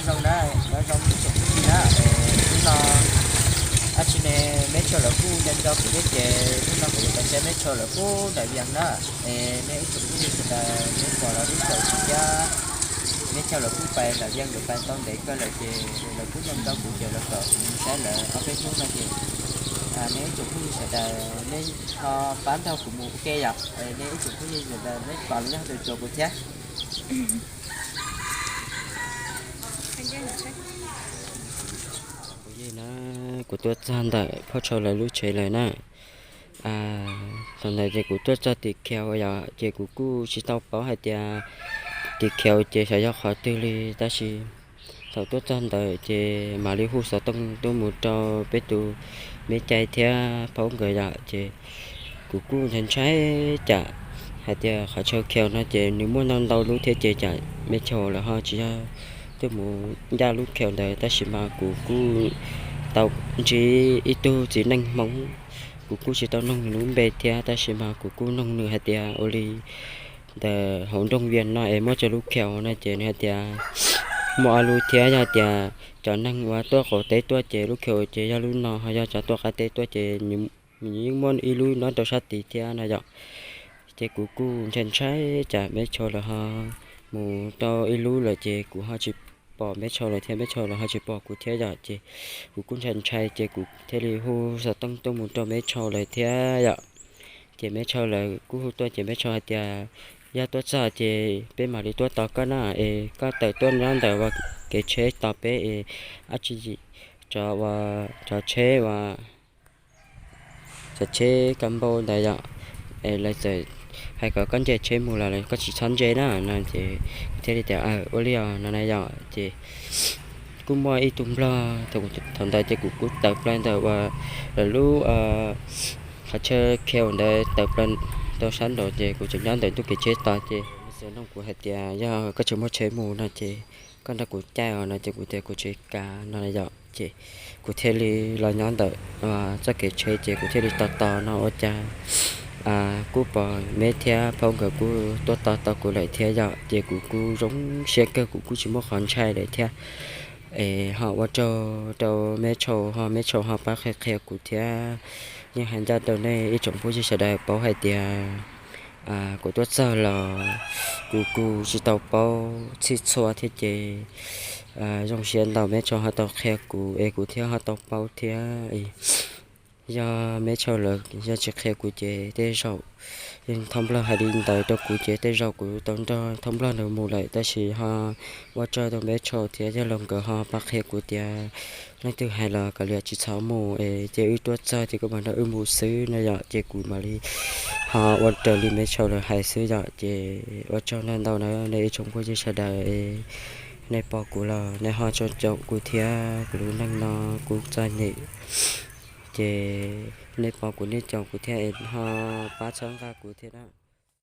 Zoo na, nyob zoo ib tsoom phooj ywg na, hnub no dab tsi ne, Meb Tshau lawv kuj nco nco kuv thiab ces hnub no kuv yuav pais saib Meb Tshau lawv pub ntawm Vias na. Es nej ib tsoom phooj ywg sawv daws nej pom los lub caum kuv thiab, Meb Tshau lawv kuj pais ntawm Vias lawv pais tau ntev kawg lawm ces lawv kuj nco nco kuv ces lawv kom kuv mus saib lawv ob peb hnub no ces nej ib tsoom phooj ywg sawv daws nej ho pab nrog kuv mus ua ke yom. Nej ib tsoom phooj ywg sawv daws nej pom los nej ho tus tsuas kuv thiab. Kuv tuaj txog ntawm Phauj Tshau lawv lub tsev lawm na. Thaum ntawd ces kuv tuaj txog tim Kheos yom, ces kuv kuj tsis tau paub hais tias tim Kheos ces xyov yog qhov twg li, tab sis thaum tuaj txog ntawd ces mam li hu xov tooj tuaj mus rau peb tus me cai thiab Phauj nkawd yom, ces kuv kuj ntshai ntshai cas hais tias qhov chaw Kheos no ces nws muaj ntau ntau lub thiab ces cas Meb Tshau lawv ho tsis yog tuaj mus ncaj lub Kheos ntawd, tab sis mas kuv kuj tau ntsib ib tug txiv neej Hmoob, kuv kuj tsis tau noog nws lub npe thiab, tab sis mas kuv kuj noog nws hais tias ua li ntawm hauv nroog Vias no es muaj tsawg lub Kheos no ces nws hais tias muaj ob lub thiab, yog tias cov neeg uas tuaj qaum teb tuaj ces lub Kheos ces yog lub no, ho yog cov tuaj qab teb tuaj ces nws yeej muaj ib lub nyob rau sab tid thiab no yom. Ces kuv kuj ntshai ntshai cas Meb Tshau lawv ho mus rau ib lub lawm ces kuv ho tsis pom Meb Tshau lawv thiab Meb Tshau lawv ho tsis pom kuv thiab yom, ces kuv kuj ntshai ntshai ces kuv thiaj li hu xov tooj tuaj mus rau Meb Tshau lawv thiab yom. Ces Meb Tshau lawv kuj hu tuaj ces Meb Tshau hais tias yog tuaj txog ces peb mam li tuaj tos koj na, es koj tawm tuaj nyob ntawm uas kev tsheb tos peb es dab tsi, cov uas cov tsheb uas cov tsheb kab npauj ntawd yom, es lawv txawm hais kom koj nce tsheb mus los koj tsis txhob nce na no ces kuv thiaj li tias ua li os no na yom. Ces kuj muaj ib tug nplog, thaum ntawd ces kuv kuj tawm plaws ntawm uas lawv lub qhov chaw Kheos ntawd tawm plaws rau sab nraud ces kuv tseem nyob ntawm ntuj kev tsheb tos ces nws txawm nug kuv hais tias yog koj tsis muaj tsheb mus no ces koj nrog kuv caij os no ces kuv tias kuv tsis kam no na yom. Ces kuv thiaj li los nyob ntawm txoj kev tsheb ces kuv thiaj li tos tos no ua cas kuj pom Meb thiab Phauj nkawd kuj tuaj tos tos kuv lawm thiab yom. Ces kuv kuj zoo siab kawg, kuv kuj tsis muaj qhov ntshai lawm thiab. Es ho ua tsaug rau Meb Tshau ho Meb Tshau ho pab qhia qhia kuv thiab. Yeej hais ncaj rau nej ib tsoom phooj ywg sawv daws paub hais tias kuv tuaj txog los kuv kuj tsis tau paub txhij txhua thiab ces zoo siab ntau Meb Tshau ho tau qhia kuv es kuv thiaj ho tau paub thiab. Yog Meb Tshau lawv yog tsis qhia kuv ces tej zaum, yog Thoj Nplog hais li ntawd rau kuv ces tej zaum kuv tau nrog Thoj Nplog ntawd mus lawm, tab sis ho ua tsaug rau Meb Tshau thiab yog los nkawd ho pab qhia kuv tias leej twg hais los kav liam tsis txhob mus es ces wb tuaj txog ces koj mam nrog wb mus xwb no yom. Ces kuv mam li ho ua raws li Meb Tshau lawv hais xwb yom. Ces ua tsaug ntau ntau na nej ib tsoom phooj ywg sawv daws, nej pom kuv los nej ho tsom caum kuv thiab kuv lub neej no kuv txom nyem ces nej pom kuv nej caum kuv thiab es ho pab txhawb nqa kuv thiab na.